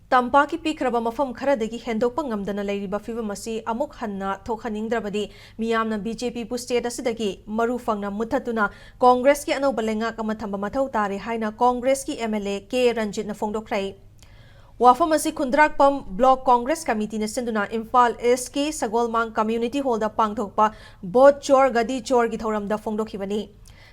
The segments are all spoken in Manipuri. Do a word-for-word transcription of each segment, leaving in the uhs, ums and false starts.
ꯇꯝꯄꯥꯛꯀꯤ ꯄꯤꯛꯈ꯭ꯔꯕ ꯃꯐꯝ ꯈꯔꯗꯒꯤ ꯍꯦꯟꯗꯣꯛꯄ ꯉꯝꯗꯅ ꯂꯩꯔꯤꯕ ꯐꯤꯚꯝ ꯑꯁꯤ ꯑꯃꯨꯛ ꯍꯟꯅ ꯊꯣꯛꯍꯟꯅꯤꯡꯗ꯭ꯔꯕꯗꯤ ꯃꯤꯌꯥꯝꯅ ꯕꯤ ꯖꯦ ꯄꯤꯕꯨ state ꯑꯁꯤꯗꯒꯤ ꯃꯔꯨ ꯐꯪꯅ ꯃꯨꯠꯊꯠꯇꯨꯅ ꯀꯣꯡꯒ꯭ꯔꯦꯁꯀꯤ ꯑꯅꯧꯕ ꯂꯩꯉꯥꯛ ꯑꯃ ꯊꯝꯕ ꯃꯊꯧ ꯇꯥꯔꯦ ꯍꯥꯏꯅ ꯀꯣꯡꯒ꯭ꯔꯦꯁꯀꯤ M L A K ꯔꯟꯖꯤꯠꯅ ꯐꯣꯡꯗꯣꯛꯈ꯭ꯔꯦ꯫ ꯋꯥꯐꯝ ꯑꯁꯤ ꯈꯨꯟꯗ꯭ꯔꯥꯛꯄꯝ Block Congress Committeeꯅ ꯁꯤꯟꯗꯨꯅ ꯏꯝꯐꯥꯜ Eastꯀꯤ ꯁꯒꯣꯜꯃꯥꯡ Community Hallꯗ ꯄꯥꯡꯊꯣꯛꯄ ꯚꯣꯠ ꯆꯣꯔ ꯒꯗꯤ ꯆꯣꯔꯒꯤ ꯊꯧꯔꯝꯗ ꯐꯣꯡꯗꯣꯛꯈꯤꯕꯅꯤ꯫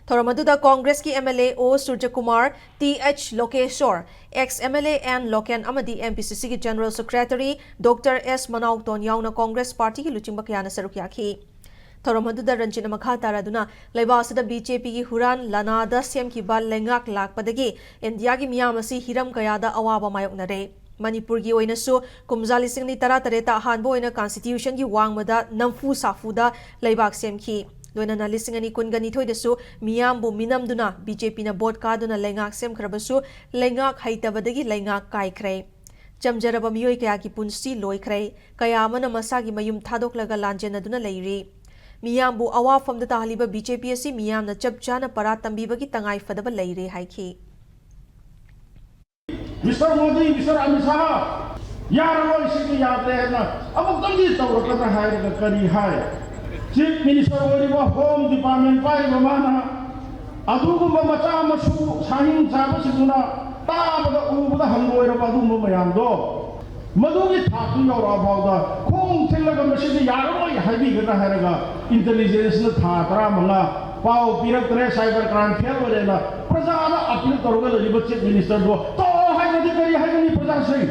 ꯊꯧꯔꯝ ꯑꯗꯨꯗ ꯀꯣꯡꯒ꯭ꯔꯦꯁꯀꯤ M L A O ꯁꯨꯔꯖꯀꯨꯃꯥꯔ, T H ꯂꯣꯀꯦꯁꯣꯔ, ex M L A N local ꯑꯃꯗꯤ M P C Cꯒꯤ General Secretary Doctor S ꯃꯅꯥꯎꯇꯣꯟ ꯌꯥꯎꯅ ꯀꯣꯡꯒ꯭ꯔꯦꯁ ꯄꯥꯔꯇꯤꯒꯤ ꯂꯨꯆꯤꯡꯕ ꯀꯌꯥꯅ ꯁꯔꯨꯛ ꯌꯥꯈꯤ꯫ ꯊꯧꯔꯝ ꯑꯗꯨꯗ ꯔꯟꯖꯤꯠꯅ ꯃꯈꯥ ꯇꯥꯔꯗꯨꯅ ꯂꯩꯕꯥꯛ ꯑꯁꯤꯗ B J Pꯒꯤ ꯍꯨꯔꯥꯟ ꯂꯥꯅꯥꯗ ꯁꯦꯝꯈꯤꯕ ꯂꯩꯉꯥꯛ ꯂꯥꯛꯄꯗꯒꯤ ꯏꯟꯗꯤꯌꯥꯒꯤ ꯃꯤꯌꯥꯝ ꯑꯁꯤ ꯍꯤꯔꯝ ꯀꯌꯥꯗ ꯑꯋꯥꯕ ꯃꯥꯌꯣꯛꯅꯔꯦ꯫ ꯃꯅꯤꯄꯨꯔꯒꯤ ꯑꯣꯏꯅꯁꯨ ꯀꯨꯝꯖꯥ ꯂꯤꯁꯤꯡ ꯑꯅꯤ ꯇꯔꯥꯇꯔꯦꯠꯇ ꯑꯍꯥꯟꯕ ꯑꯣꯏꯅ Constitutionꯒꯤ ꯋꯥꯡꯃꯗ ꯅꯝꯐꯨ ꯁꯥꯐꯨꯗ ꯂꯩꯕꯥꯛ ꯁꯦꯝꯈꯤ꯫ ꯂꯣꯏꯅꯅ ꯂꯤꯁꯤꯡ ꯑꯅꯤ ꯀꯨꯟꯒ ꯅꯤꯊꯣꯏꯗꯁꯨ ꯃꯤꯌꯥꯝꯕꯨ ꯃꯤꯅꯝꯗꯨꯅ B J Pꯅ ꯚꯣꯠ ꯀꯥꯗꯨꯅ ꯂꯩꯉꯥꯛ ꯁꯦꯝꯈ꯭ꯔꯕꯁꯨ ꯂꯩꯉꯥꯛ ꯍꯩꯇꯕꯗꯒꯤ ꯂꯩꯉꯥꯛ ꯀꯥꯏꯈ꯭ꯔꯦ꯫ ꯆꯝꯖꯔꯕ ꯃꯤꯑꯣꯏ ꯀꯌꯥꯒꯤ ꯄꯨꯟꯁꯤ ꯂꯣꯏꯈ꯭ꯔꯦ꯫ ꯀꯌꯥ ꯑꯃꯅ ꯃꯁꯥꯒꯤ ꯃꯌꯨꯝ ꯊꯥꯗꯣꯛꯂꯒ ꯂꯥꯟꯖꯦꯟꯅꯗꯨꯅ ꯂꯩꯔꯤ꯫ ꯃꯤꯌꯥꯝꯕꯨ ꯑꯋꯥ ꯐꯝꯗ ꯇꯥꯍꯜꯂꯤꯕ B J P ꯑꯁꯤ ꯃꯤꯌꯥꯝꯅ ꯆꯞ ꯆꯥꯅ ꯄꯔꯥ ꯇꯝꯕꯤꯕꯒꯤ ꯇꯉꯥꯏ ꯐꯗꯕ ꯂꯩꯔꯦ ꯍꯥꯏꯈꯤ꯫ Mister Modi, Mister Amit Shah, ꯌꯥꯔꯔꯣꯏ, ꯁꯤꯗꯤ ꯌꯥꯗ꯭ꯔꯦ ꯍꯥꯏꯅ ꯑꯃꯨꯛꯇꯪꯗꯤ ꯇꯧꯔꯛꯀꯗ꯭ꯔꯥ ꯍꯥꯏꯔꯒ ꯀꯔꯤ ꯍꯥꯏ? Chief Minister ꯑꯣꯏꯔꯤꯕ, Home Department ꯄꯥꯏꯔꯤꯕ ꯃꯥꯅ ꯑꯗꯨꯒꯨꯝꯕ ꯃꯆꯥ ꯃꯁꯨ ꯁꯥꯍꯤꯡ ꯆꯥꯕꯁꯤꯡꯗꯨꯅ ꯇꯥꯕꯗ ꯎꯕꯗ ꯍꯪꯒꯣꯏꯔꯕ ꯑꯗꯨꯒꯨꯝꯕ ꯃꯌꯥꯝꯗꯣ ꯃꯗꯨꯒꯤ ꯊꯥꯛꯇꯨ ꯌꯧꯔꯛꯑ ꯐꯥꯎꯗ ꯈꯣꯡ ꯊꯤꯜꯂꯒ ꯃꯁꯤꯗꯤ ꯌꯥꯔꯔꯣꯏ ꯍꯥꯏꯕꯤꯒꯗ꯭ꯔꯥ ꯍꯥꯏꯔꯒ intelligenceꯅ ꯊꯥ ꯇꯔꯥꯃꯉꯥ ꯄꯥꯎ ꯄꯤꯔꯛꯇ꯭ꯔꯦ, cyber crime fail ꯑꯣꯏꯔꯦꯅ ꯄ꯭ꯔꯖꯥꯗ appeal ꯇꯧꯔꯒ ꯂꯩꯔꯤꯕ Chief Ministerꯗꯣ ꯇꯣꯛꯑꯣ ꯍꯥꯏꯕꯗꯤ ꯀꯔꯤ ꯍꯥꯏꯒꯅꯤ ꯄ꯭ꯔꯖꯥꯁꯤꯡ?